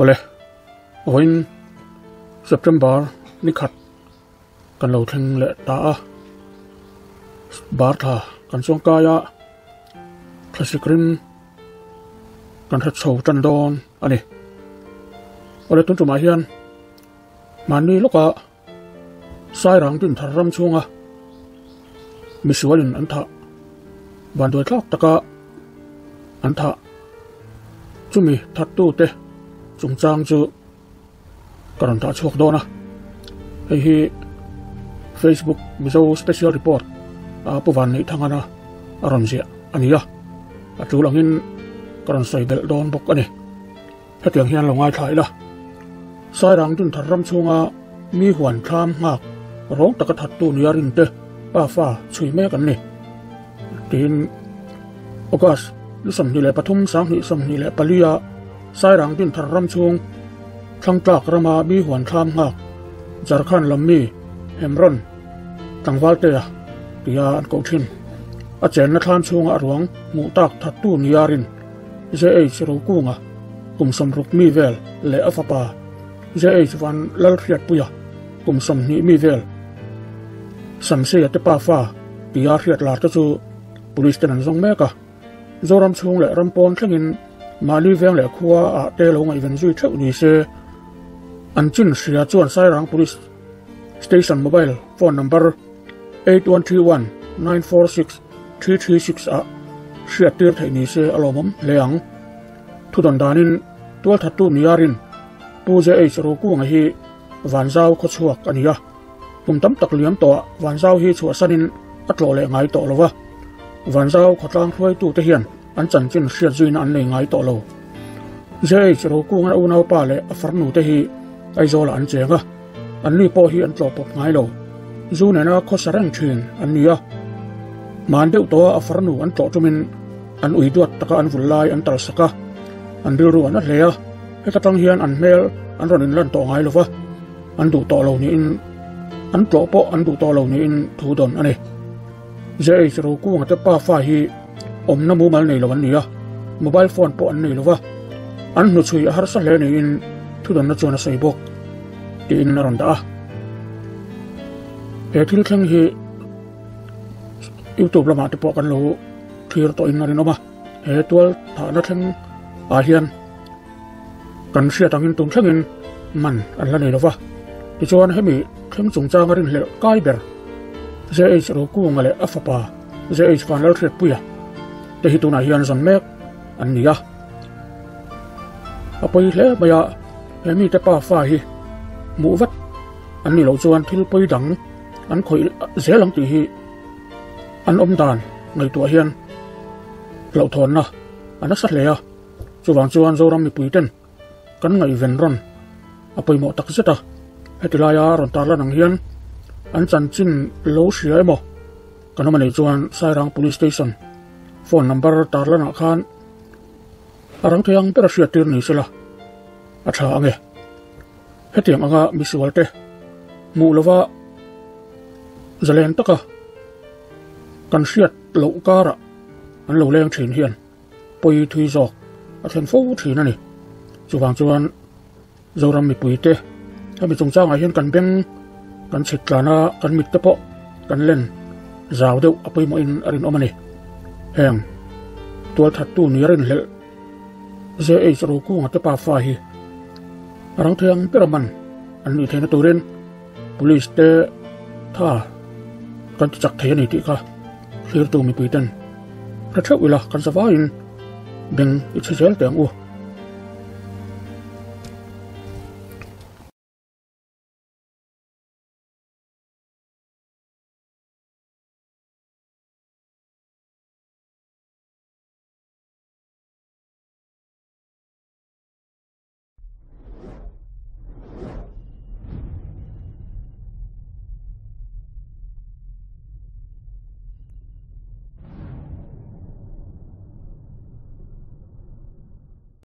Awle, vawiin September ni khat kan lo thleng leh ta a, bar thla kan chuang kai a, thlasik rim kan hre chho tan dawn a ni. Awle, tun tumah hian mahni lawka Sairang Dinthar ram chhunga misualin an thah vanduai thlak taka an thah chumi thattute chungchang chu ka rawn dah chhuak dawn a, hei hi Facebook Mizo Special Report a Pu Vanneih Thangana a rawn ziah a ni a, a tul angin ka rawn sawi belh dawn bawk a ni. Hetiang hian lo ngaithla ila, Sairang Dinthar ram chhunga mi huan thlam nghak rawng taka thattu nia rinte pafa chhui mek an ni. Tiin August ni 23 2024 a Sairang Dinthar ram chhung Thlangtlak rama mi huan thlam nghak Jharkhand lam mi Hemron Tlangvaltea tia an koh thin. A chenna thlam chhunga a ruang hmuh tak thattu nia rin JH Rokunga kum 60 mi vel leh a fapa JH Van Lalhriatpuia kum 20 mi vel Samseia te pafa tia hriat lar te chu police ten an zawng mek a. Zoram chhung leh ram pawn thlengin mahni veng leh khua ah te lo ngaihven zui theuh ni se an chin hria chuan Sairang Police Station mobile phone number 8131 946 336 ah hriat tir theih ni se a lawmawm hle ang. Thudawn danin tualthattu Niarin Pu JH Rokunga hi Vanzau khawchhuak a ni a. Kum tam tak liam tawhah Vanzau hi chhuahsanin a tlawh leh ngai tawh lo va. Vanzau khawtlang hruaitute hian an chanchin hriat zuina an nei ngai tawh lo. JH Rokunga unaupa leh a farnute hi Aizawlah an cheng a, anni pawh hi an tlawh pawp ngai lo. Zu nena khawsa reng thin an ni a. Hman deuh tawha a farnu an tlawh tumin an ui duat taka an vul lai an talsak a, an rilru an a hle a, heta tang hian an hmel an rawn inlan tawh ngai lo va, an duh tawh lo niin an tlawh pawh an duh tawh lo niin thu dawn a ni. JH Rokunga te pafa hi awmna mumal nei lo an ni a, mobile phone pawh an nei lo va, an hnuchhui a harsa hle niin thudawnna chuan a sawi bawk tiin a rawn dah a. He thil thleng hi YouTube lamah te pawh kan lo thlir tawhin a rinawm a, he tual thahna thleng ah hian kan hriat angin tun thlengin man an la nei lo va, tichuan hemi thleng chungchanga rinhlelh kai ber JH Rokunga leh a fapa JH Vanlalhriatpuia te hi tunah hian zawn mek an ni a. A pawi hle mai a, he mite pa fa hi hmuh vat an ni loh chuan thil pawi dang an khawih zel ang tih hi an awm dan ngaihtuah hian hlauhthawnna a nasa hle a. Chuvang chuan Zoram mipui ten kan ngaihven rawn a pawimawh tak zet a, heti laia rawn tarlan ang hian an chanchin lo hria emaw kan awm a nih chuan Sairang Police Station phone number tarlanah khan a rang thei ang ber a hriat tir ni sela a tha ang e. Hetiang anga misual te hmuh lova zalen taka kan hriat loh karah an lo leng thin hian pawi thui zawk a thlen fo thin a ni. Chuvang chuan Zoram mipuite hemi chungchangah hian kan beng kan chhit tlan a, kan mit te pawh kan len zau deuh a pawimawhin a rinawm a ni. Heng tualthattu ni a rinhlelh JH Rokunga te pafa hi a rang thei ang ber a man an nih theihna turin Police te tha kan ti chak thei a ni tih kha thlirtu mipui ten hre theuh ila kan zavaiin beng i chhi zel teh ang u.